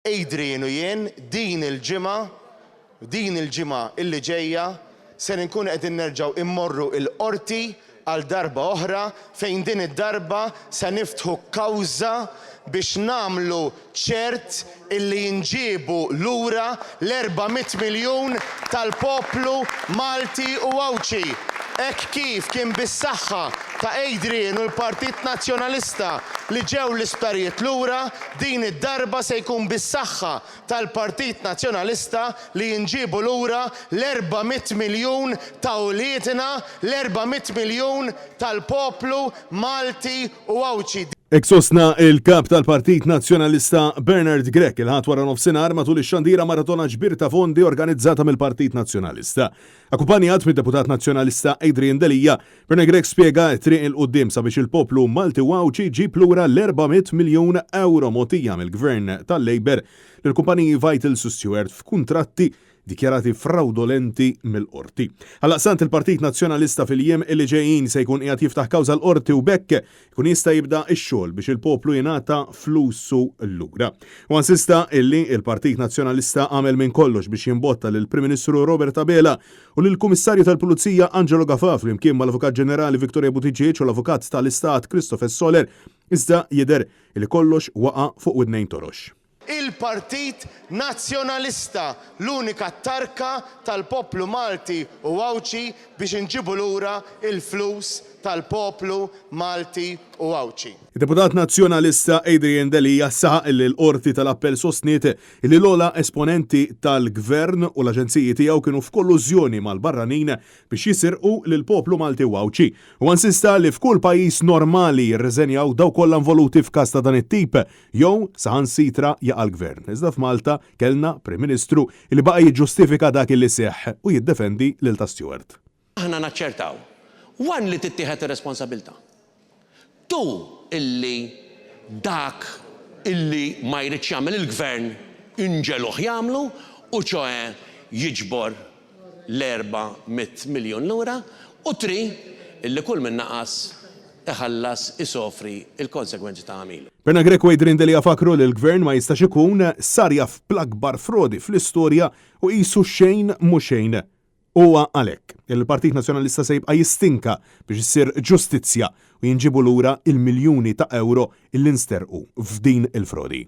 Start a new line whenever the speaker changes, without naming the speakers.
Adrian u jien din il-ġimgħa, din il-ġimgħa illi ġejja, ser inkunu qegħdin nerġgħu immorru il-Qorti għal darba oħra fejn din id-darba se niftħu kawża biex nagħmlu ċert illi jinġiebu lura l-400 miljun tal-poplu Malti u Għawdxi hekk kif kien bis-saħħa ta' Adrian u l-Partit Nazzjonalista li ġew l-isptarijiet lura, din id-darba se jkun bis-saħħa tal-Partit Nazzjonalista li jinġiebu lura l-400 miljun ta' uliedna, l-400 miljun tal-poplu Malti u Għawdxi.
Hekk sostna l-Kap tal-Partit Nazzjonalista Bernard Grech il-Ħadd waranofsinhar matul ix-xandira Maratona Ġbir ta' Fondi organizzata mill-Partit Nazzjonalista. Akkumpanjat mid-Deputat Nazzjonalista Adrian Delia, Bernard Grech spjega t-triq 'il quddiem sabiex il-poplu Malti u Għawdxi jġib lura l-400 miljun ewro mogħtija mill-Gvern tal-Labour lill-kumpaniji Vitals u Steward f'kuntratti dikjarati frawdolenti mill-Qorti. Għaldaqstant il-Partit Nazzjonalista fil-jiem li ġejjin se jkun qiegħed jiftaħ kawża l-Qorti u b'hekk ikun jista' jibda x-xogħol biex il-poplu jingħata flusu lura. Huwa insista illi l-Partit Nazzjonalista għamel minn kollox biex jimbotta lill-Prim Ministru Robert Abela u lill-Kummissarju tal-Pulizija Angelo Gafà flimkien mal-Avukat Ġenerali Victoria Buttigieg u l-Avukat tal-Istat Christopher Soler iżda jidher illi kollox waqa' fuq widnejn torox.
Il-Partit Nazzjonalista l-unika tarka tal-poplu Malti u Għawdxi biex inġibu lura l-flus tal-poplu Malti u Għawdxi.
Id-Deputat Nazzjonalista Adrian Delia saħaq li l-Qorti tal-Appell sostniet li l-ogħla esponenti tal-Gvern u l-aġenziji tiegħu kienu f'kollużjoni mal-barranin biex jisirqu lill-poplu Malti u Għawdxi. Huwa insista li f'kull pajjiż normali jirriżenjaw dawk kollha involuti f'każ ta' dan it-tip Jew saħansitra jaqa' l-Gvern. Iżda f'Malta kellna Prim Ministru li baqa' jiġġustifika dak li seħħ u jiddefendi lil ta' Steward.
Aħna naċċertaw, one li tittieħed ir-responsabilità, two illi dak illi ma jridx jagħmel il-Gvern inġegħluh jagħmlu u ċoè jiġbor l-400 miljun lura u three illi kull min naqas iħallas isofri l-konsegwenzi ta' għamilu.
Bernard Grech u Adrian Delia fakkru li l-Gvern ma jistax ikun sar jaf bl-akbar frodi fl-istorja u qisu xejn mhu xejn. Huwa għalhekk li l-Partit Nazzjonalista se jibqa' jistinka biex issir ġustizzja u jinġiebu lura l-miljuni ta' ewro li nsterqu f'din il-frodi.